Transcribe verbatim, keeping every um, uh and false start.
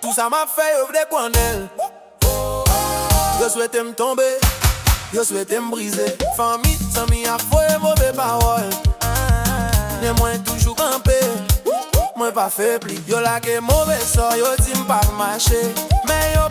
Pou sa m ap fè, yo vle konnen l. Yo swete m tonbe, yo swete m brize. Fanmi, zanmi ap voye move pawòl. Men mwen toujou kanpe, mwen pa febli. Yo lage move sò, yo di m pa mache. Men yo